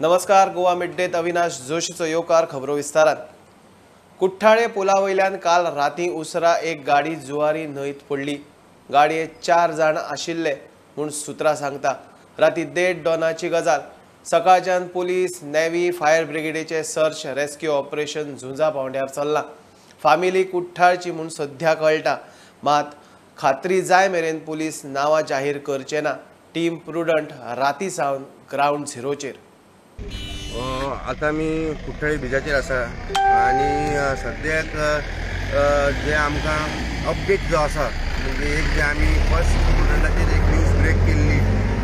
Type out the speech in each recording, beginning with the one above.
नमस्कार, गोवा मिड-डेत अविनाश जोशीचो येवकार. खबरो विस्तारान. कुठ्ठाळे पुला वयल्यान काल राती उसरा एक गाडी जुवारी न्हंयत पडली. गाडयेत 4 जाण आशिल्ले म्हूण सुत्रां सांगता. राती 1:30 दोनाची गजाल. सकाळच्यान पुलीस, नेव्ही, फायर ब्रिगेडीचे सर्च रेस्क्यू ऑपरेशन झुंजा पावंड्यार चल्लां. फामिली कुठ्ठाळची म्हूण सध्या कळटा, मात खात्री जाय मेरेन पुलीस नांवां जाहीर करचे ना. टीम प्रुडंट राती सावन ग्रावंड झिरोचेर. आतां आमी कुठ्ठाळे ब्रिजाचेर आसा आनी सद्याक जे आमकां अपडेट जो आसा म्हणजे एक जे आमी फर्स्ट प्रुडंटाचेर एक न्यूज ब्रेक केल्ली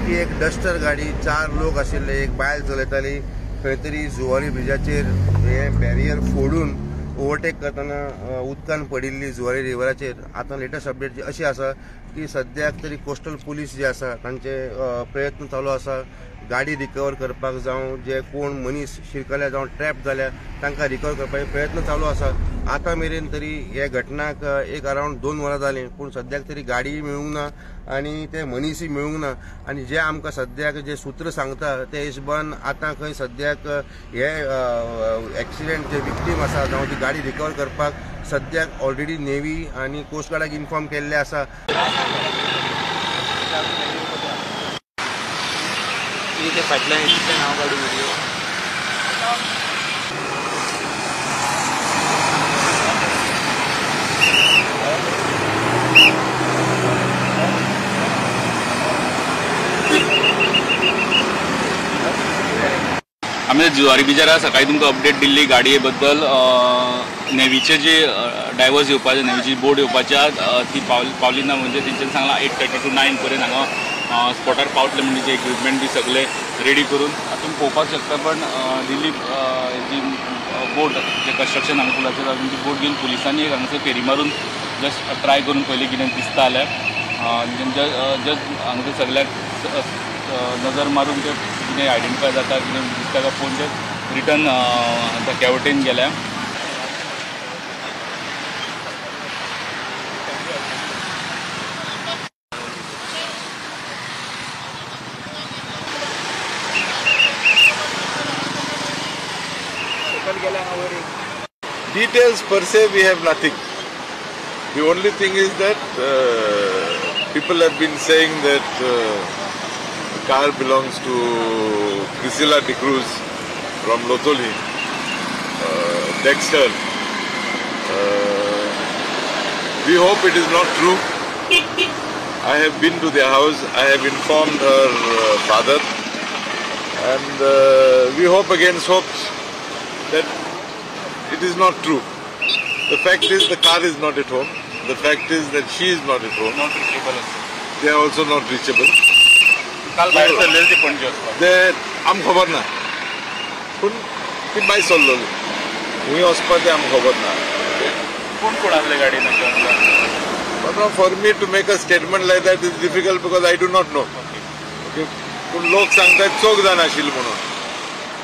ती एक डस्टर गाडी, 4 लोक आशिल्ले, एक बायल चलयताली, खंय तरी जुवारी ब्रिजाचेर हे बॅरियर फोडून ओवरटेक करतना उदकान पडिल्ली जुवारी रिवराचेर. आतां लेटस्ट अपडेट जी अशी आसा की सद्याक तरी कोस्टल पुलीस जे आसा तांचे प्रयत्न चालू आसा गाडी रिकवर करपाक, जावं जे कोण मनीस शिरकल्या जावं ट्रॅप जाल्या तांकां रिकवर करपाचे प्रयत्न चालू आसा. आतां मेरेन तरी हे घटनाक एक अरावंड 2 वरां जालीं, पूण सद्याक तरी गाडीय मेळूंक ना आनी ते मनीसूय मेळूंक ना. आनी जे आमकां सद्याक जे सूत्र सांगता ते हिशोबान आतां खंय सद्याक हे एक्सिडेंट जे विक्टीम आसा जावं ती गाडी रिकवर करपाक सद्याक ऑलरेडी नेव्ही आनी कोस्ट गार्डाक इन्फॉर्म केल्लें आसा. फाटल्यान हांव काडू व्हिडिओ. आमी जुवारी ब्रिजार सकाळी तुमकां अपडेट दिल्ली गाडये बद्दल. नेव्हीचे जे डायवर्स येवपाचे, नेव्हीची बोट येवपाच्या ती पावली ना, म्हणजे तेंच्यांनी सांगलां 8:30 to 9 पर्यंत हांगा स्पॉटार पावतले, म्हणजे जे इक्विपमेंट बी सगळे रेडी करून तुमी पळोवपाक शकता. पण दिलीप जी बोट जे कन्स्ट्रक्शन हांगा पुलाचेर ती बोट घेवन पुलिसांनी एक हांगासर फेरी मारून जस्ट ट्राय करून पयलीं कितें दिसता जाल्यार जस्ट हांगासर सगळ्याक नजर मारून ते कितें आयडेंटिफाय जाता, कितें दिसता काय पळोवन ते रिटर्न धक्या वटेन गेल्या. Details per se we have nothing. The only thing is that people have been saying that the car belongs to Priscilla de Cruz from Loutolim, Dexter. We hope it is not true. I have been to their house, I have informed her father, and we hope against hopes that it is not true. The fact is the car is not at home. The fact is that she is not at home. Not reachable. They are also not reachable. काल भायर सरलेले ते पणजे वचपाक. ते आमकां खबर ना, पूण ती भायर सरलेली खंय वचपा तें आमकां खबर ना. कोण कोण आसले गाडयेन? But for me to make a statement like that is difficult because I do not know. Okay, पूण लोक सांगतात 4 जाण आशिल्ले म्हणून,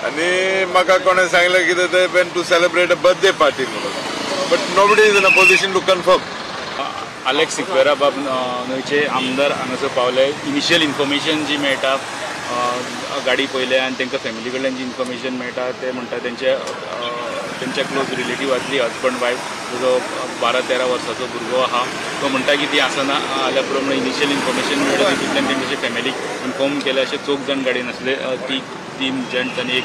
आनी म्हाका कोणें सांगलें कितें ते went to celebrate a birthday party म्हणून, but nobody is in a position to confirm. Alex Sequeira बाब न्हंयचे आमदार हांगासर पावले. इनिशियल इन्फॉर्मेशन जी मेळटा गाडी पळयल्या आनी तांकां फॅमिली कडल्यान जी इन्फॉर्मेशन मेळटा ते म्हणटा तेंच्या क्लोज रिलेटीव आसली, हजबंड वायफ, जो 12-13 वर्साचो भुरगो आहा, तो म्हणटा की ती आसना आल्या पुरो म्हणून इनिशियल इन्फॉर्मेशन मेळटा. तितूंतल्यान तेंचे फॅमिलीक इन्फॉर्म केलें. अशे 4 जाण गाडयेन आसले, 3 जेंट्स आनी एक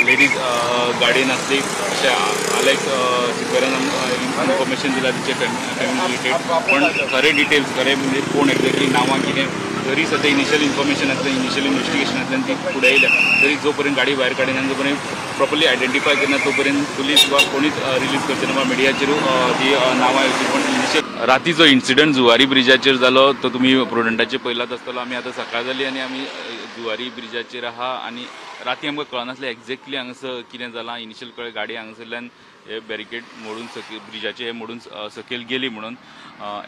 लेडीज गाडयेन आसली अशें आलेक्स सिक्वेरान इन्फॉर्मेशन दिला तिचे फॅमिली रिलेटेड. पण खरे डिटेल्स, खरे म्हणजे कोण एक्झॅक्टली नांवां कितें, जरी सद्या इनिशियल इन्फॉर्मेशनांतल्यान, इनिशियल इन्वेस्टिगेशनांतल्यान ती फुडें येयल्या, तरी जो पर्यंत गाडी भायर काडिना, जो पर्यंत प्रॉपरली आयडेंटिफाय करना तो पर्यंत पुलीस वा कोणीच रिलीज करचे ना वा मिडियाचेरूय ती नांवां येवची. पण इनिशियल राती जो इन्सिडंट जुवारी ब्रिजाचेर जालो तो तुमी प्रुडंटाचेर पळयलाच आसतलो. आमी आतां सकाळ जाली आनी आमी जुवारी ब्रिजाचेर आहा आनी राती आमकां कळनासलें एक्झॅक्टली हांगासर कितें जालां. इनिशियल कळ्ळें गाडी हांगासरल्यान हे बॅरिकेड मोडून ब्रिजाचे हे मोडून सकयल गेली म्हणून.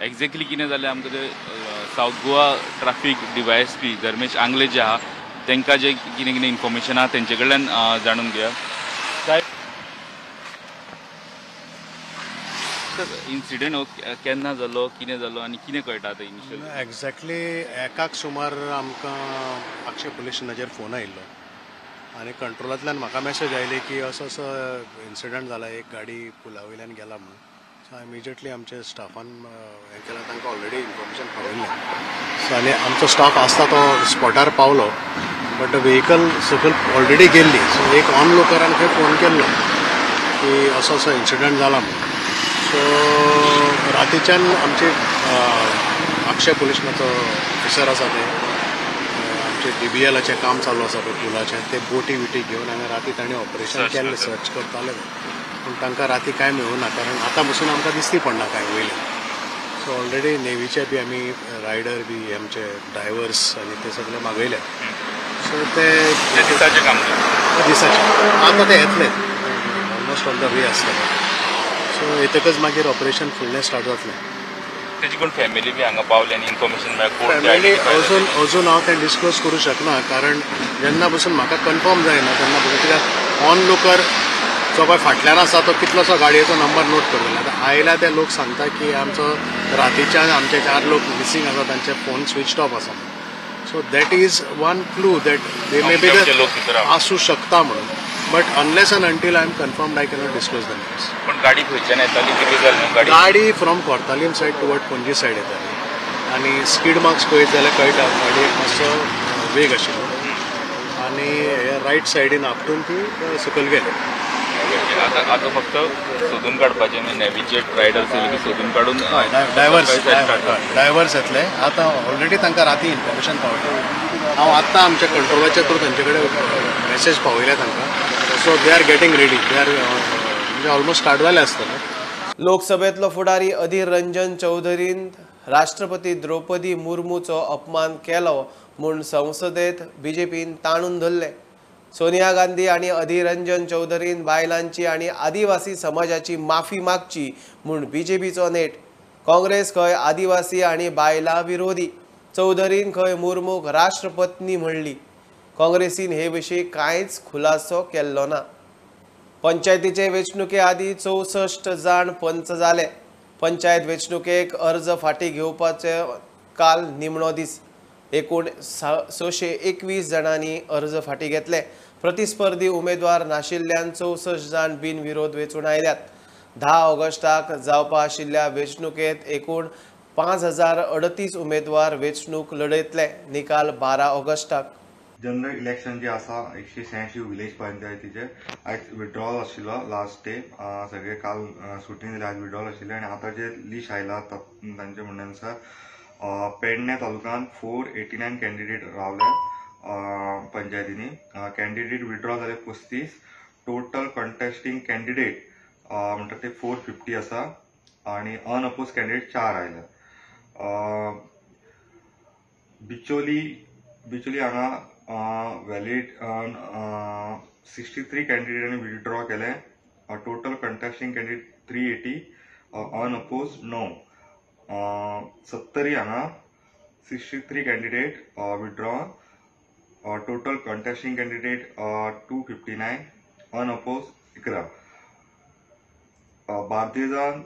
एक्झॅक्टली कितें जालें आमकां ते South Goa traffic DYSP Dharmesh Angle जे आहा तांकां जें कितें कितें इन्फॉर्मेशन आहा तेंचे कडल्यान जाणून घेया. साहेब, इन्सिडेंट हो केन्ना जालो, कितें जालो आनी कितें कळटा आतां इनिशियल? एक्झॅक्टली एकाक सुमार आमकां आगशे पुलीस स्टेशनाचेर फोन आयिल्लो आनी कंट्रोलांतल्यान म्हाका मॅसेज आयली की असो असो इन्सिडंट जाला, एक गाडी पुला वयल्यान गेला म्हणून. सो इमिजिएटली आमचे स्टाफान हें केलां, तांकां ऑलरेडी इन्फॉर्मेशन पावयल्लें. सो आनी आमचो स्टाफ आसता तो स्पॉटार पावलो, बट व्हेकल सकयल ऑलरेडी गेल्ली. सो एक ऑनलोकरान खंय फोन केल्लो की असो असो इन्सिडंट जाला म्हणून. सो रातीच्यान आमचे आगशे पुलिशनाचो ऑफिसर आसा, ते आमचे DBLाचें काम चालू आसा पळय पुलाचें, ते बोटी विटी घेवन हांगा राती तांणी ऑपरेशन केल्लें, सर्च करताले. पूण तांकां राती कांय मेळूना, कारण आतां पसून आमकां दिसती पडना कांय वयल्यान. सो ऑलरेडी नेवीचे बी आमी रायडर बी आमचे ड्रायव्हर्स आनी ते सगळे मागयले. सो ते दिसाचें काम, दिसाचें आतां ते येतले, ऑलमोस्ट ऑन the way आसतले. सो येतकच मागीर ऑपरेशन फुडलें स्टार्ट जातलें. तेजी कोण फॅमिली बी हांगा पावले आनी इन्फॉर्मेशन मेळ्ळें? फॅमिली अजून अजून हांव तें डिस्क्लोज करूं शकना, कारण जेन्ना पसून म्हाका कन्फर्म जायना तेन्ना पसून, कित्याक ऑनलुकर जो पळय फाटल्यान आसा तो कितलोसो गाडयेचो नंबर नोट करतलो. आतां आयल्या ते लोक सांगता की आमचो रातीच्यान आमचे 4 लोक मिसींग आसा, तांचे फोन स्विच ऑफ आसा. So that is one clue that they may be आसूं शकता म्हणून, but unless and until I am confirmed I cannot disclose the names. पण गाडी खंयच्यान येताली, कितें जालें? गाडी from Cortalim side toward Panaji side येताली आनी स्कीड मार्क्स पळयत जाल्यार कळटा गाडयेक मातसो वेग आशिल्लो आनी रायट सायडीन आपटून ती सकयल गेली. आतां आतां फक्त सोदून काडपाचें, नेवीचे रायडर्स येयले की सोदून काडून हय, ड्रायव्हर्स येतले. आतां ऑलरेडी तांकां राती इन्फॉर्मेशन पावयलें. हांव आत्तां आमच्या कंट्रोलाच्या थ्रू तांचे कडेन मॅसेज पावयल्या तांकां. So they are getting ready, they are म्हणजे ऑलमोस्ट स्टार्ट जालें आसतलें. लोकसभेतलो फुडारी अधीर रंजन चौधरीन राष्ट्रपती द्रौपदी मुर्मूचो अपमान केलो म्हूण संसदेत बीजेपीन ताणून धरलें. सोनिया गांधी आनी अधीर रंजन चौधरीन बायलांची आनी आदिवासी समाजाची माफी मागची म्हूण बीजेपीचो नेट. काँग्रेस खंय आदिवासी आनी बायलां विरोधी, चौधरीन खंय मुर्मूक राष्ट्रपत्नी म्हणली. काँग्रेसीन हे विशीं कांयच खुलासो केल्लो ना. पंचायतीचे वेंचणुके आदीं 64 जाण पंच जाले. पंचायत वेंचणुकेक अर्ज फाटीं घेवपाचे काल निमणो दीस. एकूण 621 जाणांनी अर्ज फाटीं घेतले. प्रतिस्पर्धी उमेदवार नाशिल्ल्यान 64 जाण बिनविरोध वेंचून आयल्यात. 10 ऑगस्टाक जावपा आशिल्ल्या वेंचणुकेंत एकूण 5038 उमेदवार वेंचणूक लढयतले. निकाल 12 ऑगस्टाक. जनरल इलेक्शन जे आसा 186 विलेज पंचायतीचे आयज विड्रॉल आशिल्लो लास्ट डे, सगळे काल सुटी दिली, आयज विड्रॉल आशिल्ले. आनी आतां जे लिस्ट आयला तांचे म्हणणें आसा पेडणे तालुक्यान 489 कॅन्डिडेट रावले पंचायतींनी. कॅन्डिडेट विड्रॉ जाले 35, टोटल कंटेस्टिंग कॅन्डिडेट म्हणटा ते 450 आसा आनी अनअपोज कॅन्डिडेट 4 आयले. बिचोली हांगा व्हॅलिड 63 कॅन्डिडेटांनी विड्रॉ केले. Total contesting candidate 380, unopposed 9. Sattari हांगा 63 candidate withdraw, total contesting candidate 259, unopposed 11. बार्देजान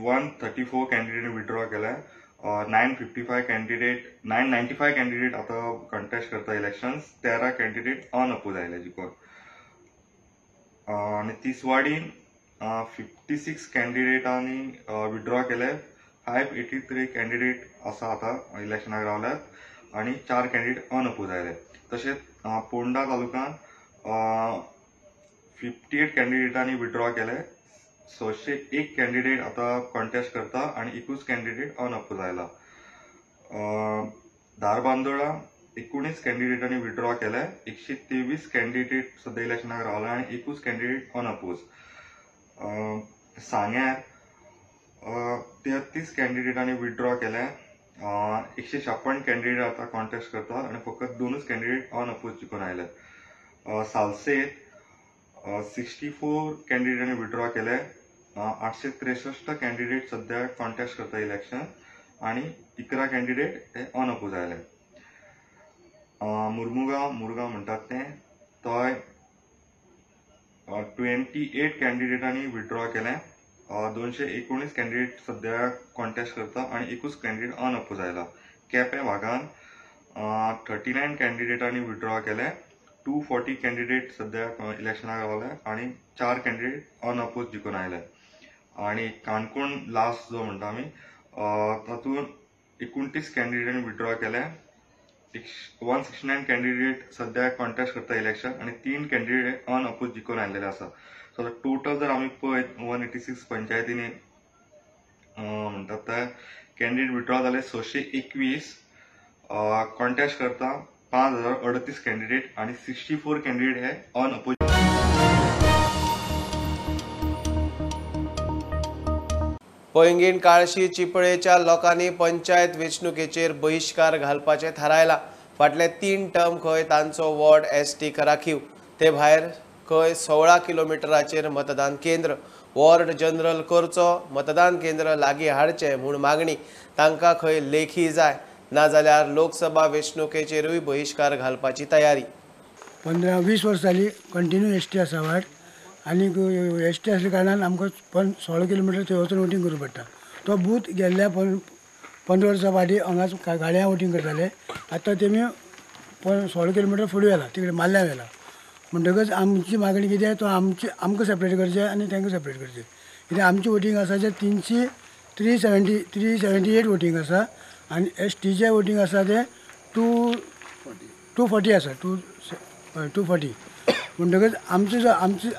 134 candidate withdraw केले. 955 कॅन्डिडेट, 995 कॅन्डिडेट आतां कंटेस्ट करता इलेक्शन्स, 13 कॅन्डिडेट अनअपोज आयले जिखून. आनी तिसवाडीन 56 कॅन्डिडेटांनी विड्रॉ केले. 583 कॅन्डिडेट आसा आतां इलेक्शनाक रावल्यात आनी 4 कॅन्डिडेट अनअपोज आयले. तशेंच पोंडा तालुक्यान 58 कॅन्डिडेटांनी विड्रॉ केले. 601 कॅन्डिडेट आतां कॉन्टेस्ट करता आनी 21 कॅन्डिडेट अनअपोज आयला. धारबांदोडा 19 कॅन्डिडेटांनी विड्रॉ केले. 123 कॅन्डिडेट सद्या इलेक्शनाक रावला आनी 21 कॅन्डिडेट अनअपोज. सांग्यार 33 कॅन्डिडेटांनी विड्रॉ केले. 156 कॅन्डिडेट आतां कॉन्टेस्ट करता आनी फकत 2 कॅन्डिडेट अनअपोज जिखून आयले. सालसेत 64 कॅन्डिडेटांनी विड्रॉ केले. 863 कॅन्डिडेट सद्या कॉन्टेस्ट करता इलेक्शन आनी 11 कॅन्डिडेट हे अनअपोज आयले. मुर्मुगांव म्हणटात तें, थंय 28 कॅन्डिडेटांनी विड्रॉ केले. 219 कॅन्डिडेट सद्या कॉन्टेस्ट करता आनी 21 कॅन्डिडेट अनअपोज आयला. केपें भागान 39 कॅन्डिडेटांनी विड्रॉ केले, 240 कॅन्डिडेट सद्याक इलेक्शनाक रावले आनी 4 कॅन्डिडेट अनअपोज जिखून आयले. आनी काणकोण लास्ट जो म्हणटा आमी तातूंत 29 कॅन्डिडेटांनी विड्रॉ केले, 169 कॅन्डिडेट सद्याक कॉन्टेस्ट करता इलेक्शन आनी 3 कॅन्डिडेट अनअपोज जिखून आयलेले आसा. सो आतां टोटल जर आमी पळयत 186 पंचायतींनी म्हणटात ते कॅन्डिडेट विड्रॉ जाले 621, कॉन्टेस्ट करता 5038 कॅन्डिडेट आनी 64 कॅन्डिडेट हे अनअपोज. पैंगीण काळशी चिपळेच्या लोकांनी पंचायत वेंचणुकेचेर बहिश्कार घालपाचें थारायला. फाटले 3 टर्म खंय तांचो वॉर्ड एसटी राखीव, ते भायर खंय 16 किलोमिटराचेर मतदान केंद्र, वॉर्ड जनरल करचो, मतदान केंद्र लागीं हाडचें म्हूण मागणी. तांकां खंय लेखी जाय, नाजाल्यार लोकसभा वेंचणुकेचेरूय बहिश्कार घालपाची तयारी. 15-20 वर्सां जाली कंटिन्यू एसटी आसा वाट आनी एसटी आसल्या कारणान आमकां 16 किलोमिटर थंय वचून वोटींग करूं पडटा. तो बूथ गेल्ल्या 15 वर्सां फाटीं हांगाच गाडयां वोटींग करताले, आतां तेमी 16 किलोमिटर फुडें व्हेला, तिकडे माल्ल्या व्हेला. म्हणटकच आमची मागणी कितें, तो आमची आमकां सेपरेट करचें आनी तांकां सेपरेट करचें. कित्याक आमची वोटींग आसा ते 378 वोटींग आसा आनी एसटीचें वोटींग आसा तें 240 आसा, 240. म्हणटकच आमची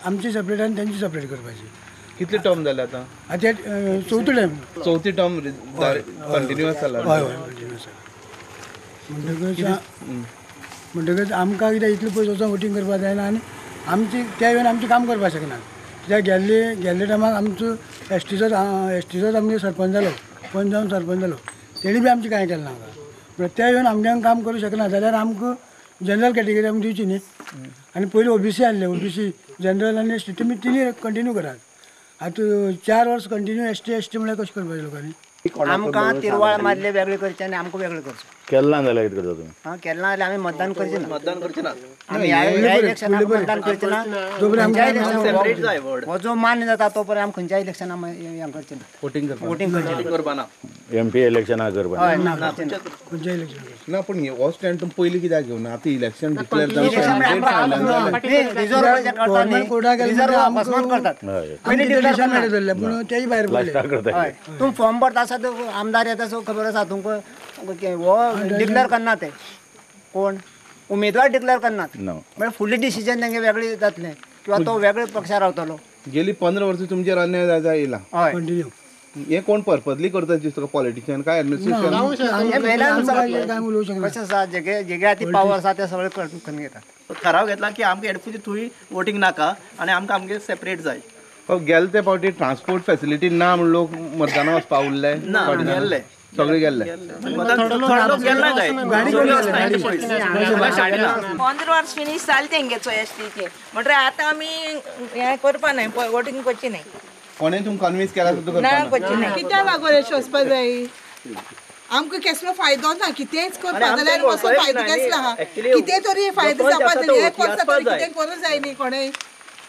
आमची सेपरेट आनी तेंची सेपरेट करपाची. कितले टर्म जाले आतां? आतां चवथी टर्म. चवथी टर्म कंटिन्युअस जाला. हय हय कंटिन्युअस जाला. म्हणटकच आमकां कितें इतलें पयस वचोन वोटींग करपाक जायना आनी आमची त्या वेळार आमचें काम करपाक शकना. कित्याक गेल्ले टायमाक आमचो एसटीचोच आमगे सरपंच जालो, पंच जावन सरपंच जालो, तेणी बी आमचें कांय केलें ना आमकां. म्हणल्यार त्या येवन आमगे काम करूं शकना जाल्यार आमकां जनरल कॅटेगरी आमकां दिवची न्ही. आनी पयलीं ओबीसी आसले, ओबीसी जनरल आनी एसटी तुमी तिनूय कंटिन्यू करात. आतां 4 वर्स कंटिन्यू एसटी एसटी म्हळ्यार कशें करपाचें लोकांनी? आमकां तिरवाळ मारले वेगळे करचे आनी आमकां वेगळे करचें. केन्ना जाल्यार कितें करता तुमी? हां, केन्ना जाल्यार आमी मतदान करचें ना. मतदान करचें ना आमी ह्या इलेक्शनाक मतदान करचें ना. हो जो मान्य जाता तो पर्यंत आमी खंयच्या इलेक्शनाक हें करचें ना, वोटींग करपाक ना. एमपी इलेक्शनाक करपाक ना, खंयच्या इलेक्शनाक ना. पूण हो स्टँड तुमी पयलीं कित्याक घेवना? आतां इलेक्शन डिक्लेअर जावन पूण तेय भायर पडले. तुमी फॉर्म भरता आसा तो आमदार येता सो खबर आसा तुमकां, हो डिक्लेअर करना ते कोण उमेदवार डिक्लेअर करनात, म्हळ्यार फुडलें डिसिजन तेंगे वेगळें जातलें किंवा तो वेगळे पक्षार रावतलो. गेली 15 वर्सां तुमचेर अन्याय जायत येयला कंटिन्यू. हे कोण पर्पजली करता दिसता पॉलिटिशियन काय एडमिनिस्ट्रेशन? कशें आसा, जेगे जेगे आतां पावर आसा ते सगळे करून घेतात. ठराव घेतला की आमकां हेडफुचे थंय वोटींग नाका आनी आमकां आमगे सेपरेट जाय. गेले ते फावटी ट्रान्सपोर्ट फेसिलिटी ना म्हण लोक मतदाना वचपा उरले ना, गेल्ले सगळे गेल्ले. 15 वर्स फिनीश जालें तेंगेचो एसटीचे, म्हणटकीर आतां आमी हें करपा न्हय, वोटींग करची न्हय. कोणें तुमकां कन्विन्स केला सुद्दां ना, करची न्हय. कित्याक लागून अशें वचपा जाय? आमकां कसलो फायदो ना, कितेंच करपा जाल्यार कसलो फायदो कसलो आहा? कितें तरी फायदो जावपा जाय, एक वर्सा तरी कितें करूं जाय न्ही कोणें.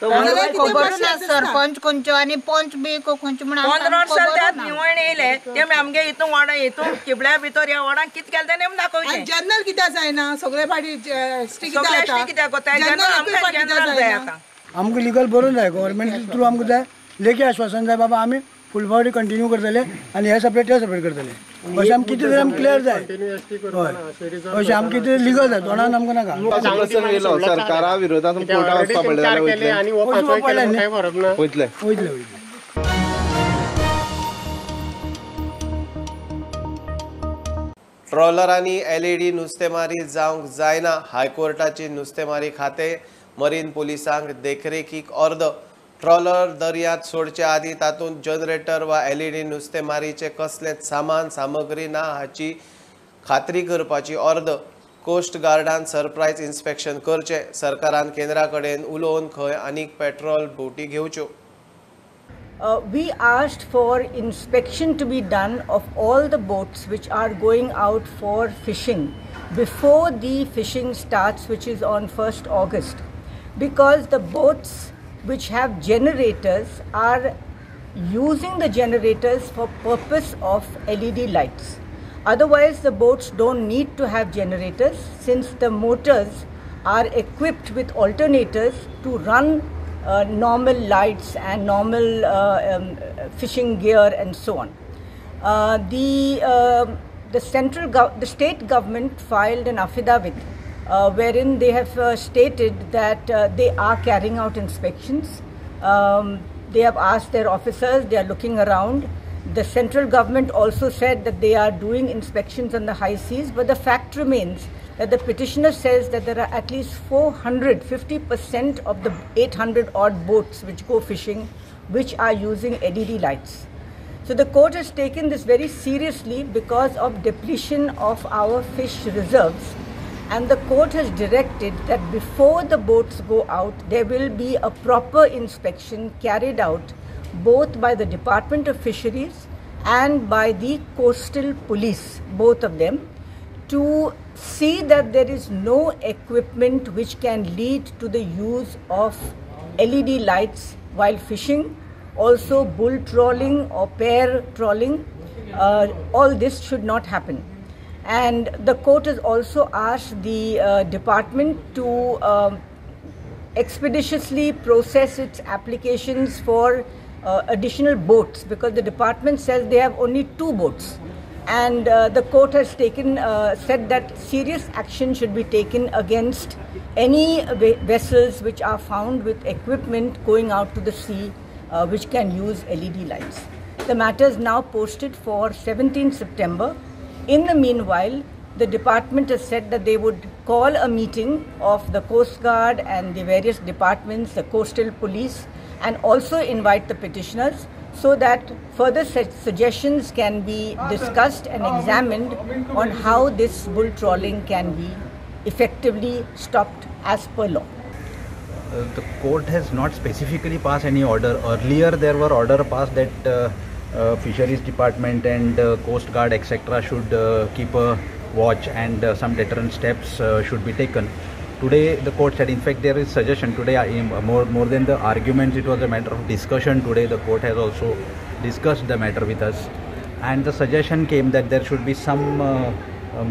खबर ना सरपंच खंयचो आनी पंच बी खंयचो म्हण. 15 वर्सां त्यात निवळ येयले ते आमगे हितून वॉर्डां हितून चिपळ्या भितर ह्या वॉर्डांत कितें केलें तें दाखोवचें. जनरल कित्याक जायना? सगळे फाटी एसटी कित्याक जाता? जनरल आमकां जनरल जाय आतां. आमकां लिगल बरोवन जाय, गव्हर्मेंट थ्रू आमकां जाय लेखी आश्वासन जाय, बाबा आमी फूल फावटी कंटिन्यू करतले आनी हे सेपरेट ते सेपरेट करतले, अशें आमकां कितें तरी आमकां क्लियर जाय. हय, अशें आमकां कितें लिगल जाय, तोंडान आमकां नाका. सरकारा विरोधात कोर्टात वचपा पडलें जाल्यार वयतले वयतले वयतले. ट्रॉलरांनी एलईडी नुस्तेमारी जावंक जायना. हायकोर्टाची नुस्तेमारी खातें मरीन पोलिसांक देखरेखीक ऑर्द. ट्रॉलर दर्यांत सोडचे आदीं तातूंत जनरेटर वा एलईडी नुस्तेमारीचें कसलेंच सामान सामग्री ना हाची खात्री करपाची ऑर्द. कोस्ट गार्डान सरप्रायज इन्स्पेक्शन करचें. सरकारान केंद्रा कडेन उलोवन खंय आनीक पेट्रोल बोटी घेवच्यो. We asked for inspection to be done of all the boats which are going out for fishing before the fishing starts, which is on 1st August, because the boats which have generators are using the generators for purpose of LED lights. Otherwise, the boats don't need to have generators since the motors are equipped with alternators to run normal lights and normal fishing gear and so on. The state government filed an affidavit wherein they have stated that they are carrying out inspections. They have asked their officers, they are looking around. The central government also said that they are doing inspections on the high seas, but the fact remains that the petitioner says that there are at least 450% of the 800 odd boats which go fishing, which are using LED lights. So the court has taken this very seriously because of depletion of our fish reserves, and the court has directed that before the boats go out, there will be a proper inspection carried out both by the Department of Fisheries and by the Coastal Police, both of them, to see that there is no equipment which can lead to the use of LED lights while fishing, also bull trawling or pair trawling. All this should not happen. And the court has also asked the department to expeditiously process its applications for additional boats, because the department says they have only 2 boats. And the court has said that serious action should be taken against any vessels which are found with equipment going out to the sea which can use LED lights. The matter is now posted for 17 September. In the meanwhile, the department has said that they would call a meeting of the Coast Guard and the various departments, the Coastal Police, and also invite the petitioners so that further suggestions can be discussed and examined on how this bull trawling can be effectively stopped as per law. The court has not specifically passed any order. Earlier there were order passed that Fisheries Department and Coast Guard etc. should keep a watch and some deterrent steps should be taken. Today the court said, in fact there is suggestion today, more than the arguments, it was a matter of discussion today. The court has also discussed the matter with us, and the suggestion came that there should be some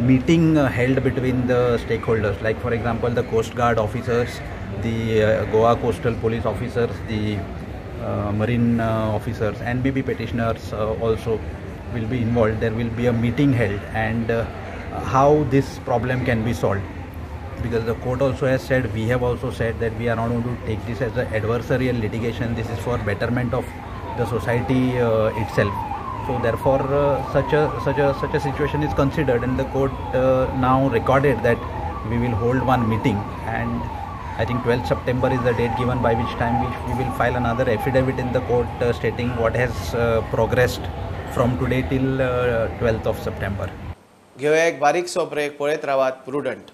meeting held between the stakeholders, like for example the Coast Guard officers, the Goa Coastal Police officers, the marine officers, and maybe petitioners also will be involved. There will be a meeting held and how this problem can be solved. Because the court also has said, we have also said that we are not going to take this as an adversarial litigation. This is for betterment of the society itself. So therefore, such a situation is considered, and the court now recorded that we will hold one meeting, and I think 12th September is the date given by which time we will file another affidavit in the court stating what has progressed from today till 12th of September. घेऊया एक बारीकसो break, पळयत रावात prudent.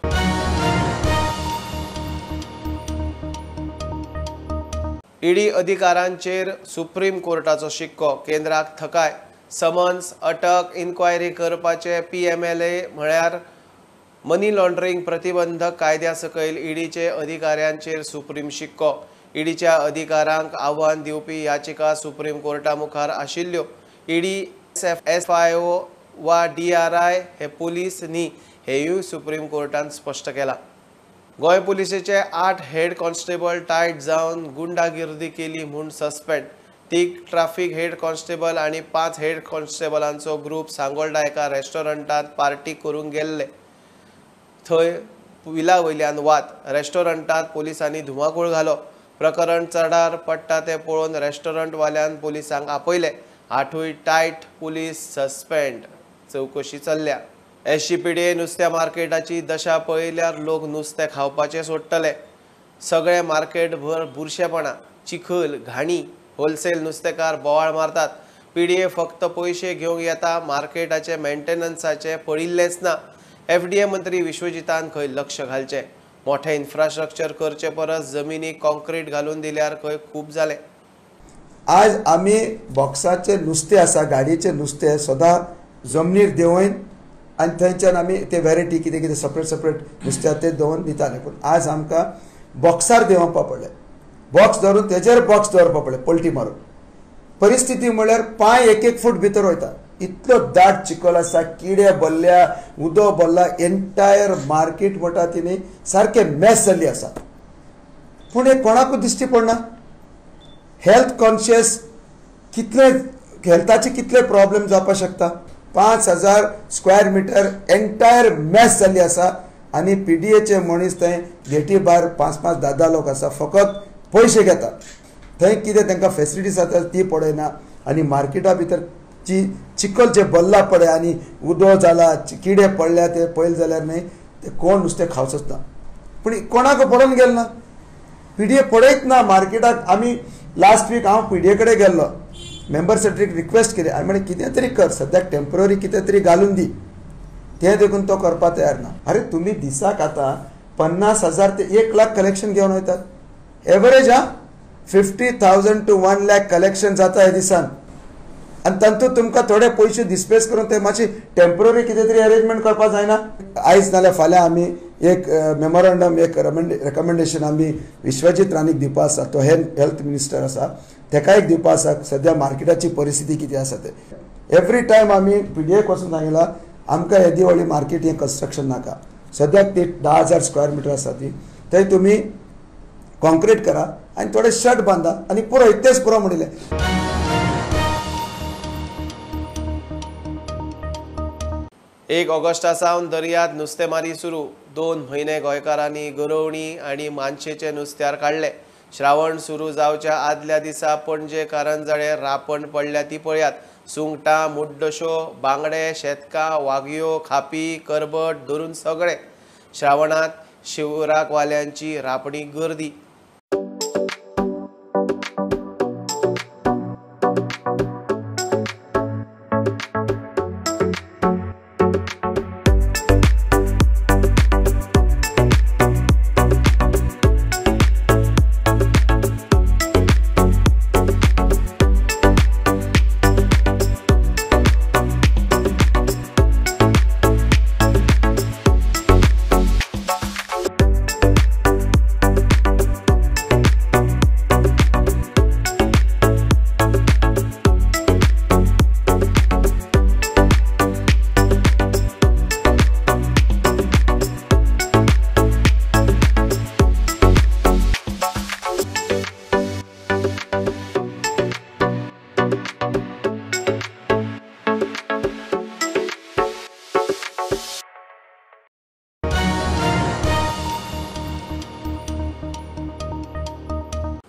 ED अधिकारांचेर supreme कोर्टाचो शिक्को, केंद्राक थकाय, summons, अटक, enquiry करपाचे PMLA म्हळ्यार money laundering प्रतिबंधक कायद्या सकयल ईडीचे अधिकाऱ्यांचेर सुप्रीम शिक्को. ईडीच्या अधिकारांक आव्हान दिवपी याचिका सुप्रीम कोर्टा मुखार आशिल्ल्यो. ईडी, SFIO वा DRI हे पुलीस न्ही हेंयूय सुप्रीम कोर्टान स्पश्ट केलां. गोंय पुलिसेचे 8 हेड कॉन्स्टेबल टायट जावन गुंडागिर्दी केली म्हूण सस्पेंड. 3 ट्राफिक हेड कॉन्स्टेबल आनी 5 हेड कॉन्स्टेबलांचो ग्रूप सांगोल्डा एका रेस्टॉरंटात पार्टी करूंक गेल्ले. थंय विला वयल्यान वाद, रेस्टॉरंटात पोलिसांनी धुमाकूळ घालो. प्रकरण चडार पडटा तें पळोवन रेस्टॉरंटवाल्यान पोलिसांक आपयले. 8 टायट पुलीस सस्पेंड, चवकशी चल्ल्या. SGPDA नुस्त्या मार्केटाची दशा पळयल्यार लोक नुस्तें खावपाचें सोडटले. सगळें मार्केट भर बुरशेपणां, चिखल, घाणी, होलसेल नुस्तेकार बोवाळ मारतात. PDA फक्त पयशे घेवंक येता, मार्केटाचें मेंटेनन्साचें पडिल्लेंच ना. FDA मंत्री विश्वजितान खंय लक्ष घालचें. मोठें इन्फ्रास्ट्रक्चर करचे परस जमिनीक कॉन्क्रीट घालून दिल्यार खंय खूब जालें. आज आमी बॉक्साचे नुस्तें आसा, गाडयेचें नुस्तें सदां जमनीर देंवयन आनी थंयच्यान आमी ते वेरायटी कितें कितें सेपरेट सेपरेट नुस्तें आसा तें दवरून दिताले. पूण आज आमकां बॉक्सार देंवोवपा पडलें, बॉक्स धरून तेजेर बॉक्स दवरपा पडलें, पलटी मारून. परिस्थिती म्हळ्यार पांय एक एक फूट भितर वयता, इतलो दाट चिखल आसा, किडे भरल्या, उदक भरला, एंटायर मार्केट म्हणटा ती न्ही सारकें मॅस जाल्ली आसा. पूण हें कोणाकूच दिश्टी पडना. हेल्थ कॉन्शियस कितले हेल्थाचे कितले प्रॉब्लेम जावपाक शकता. 5000 स्क्वेअर मिटर एंटायर मॅस जाल्ली आसा आनी पीडीएचे मनीस थंय गेटी भायर 5-5, 10-10 लोक आसा, फकत पयशे घेता. थंय कितें तांकां फेसिलिटीज आसा ती पळयना आनी मार्केटा भितर जी चिखल जे भरला पळय आनी उदक जाला, किडे पडल्या ते पळयले जाल्यार न्ही ते कोण नुस्तें खावचोच ना. पूण कोणाक पडोवन गेल ना, पीडीए पळयत ना मार्केटाक. आमी लास्ट वीक हांव पीडीए कडेन गेल्लो, मेंबर सेक्रेटरीक रिक्वेस्ट केली आनी म्हणलें कितें तरी कर, सद्याक टेम्पररी कितें तरी घालून दी. तें देखून तो करपाक तयार ना. अरे तुमी दिसाक आतां 50,000 ते 1 लाख कलेक्शन घेवन वयतात एवरेज. हा 50,000 to 1 lakh collection जाता ह्या दिसान आनी तातूंत तुमकां थोडे पयशे डिस्पेस करून ते मातशी टेम्पररी कितें तरी अरेंजमेंट करपाक जायना. आयज नाल्यार फाल्यां आमी एक मेमोरंडम, एक रेकमेंडेशन आमी विश्वजीत राणेक दिवपा आसा. तो हेल्थ मिनिस्टर आसा, तेका एक दिवपा आसा सद्या मार्केटाची परिस्थिती कितें आसा ते. एवरी टायम आमी पीडीएक वचून सांगिलां आमकां येदी व्हडली मार्केट हें कन्स्ट्रक्शन नाका. सद्याक ती 10,000 स्क्वेअर मिटर आसा ती थंय तुमी कॉन्क्रीट करा आनी थोडे शर्ट बांदा आनी पुरो, इतलेंच पुरो म्हणिल्लें. एक ऑगस्टा सावन दर्यांत नुस्तेमारी सुरू. 2 म्हयने गोंयकारांनी गरोवणी आनी मानशेचे नुस्त्यार काडले. श्रावण सुरू जावच्या आदल्या दिसा पणजे कारंजाळे रापण पडल्या ती पळयात. सुंगटां, मुड्डशो, बांगडे, शेतकां, वागयो, खापी, करबट धरून सगळे. श्रावणांत शिवराकवाल्यांची रापणी गर्दी.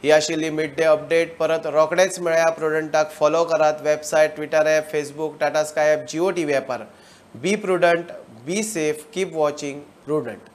ही आशिल्ली मिड डे अपडेट. परत रोखडेच मेळया. प्रुडंटाक फॉलो करात. Website, Twitter app, Facebook, Tata Sky app, Jio TV ॲपार. Be prudent, be safe, keep watching Prudent.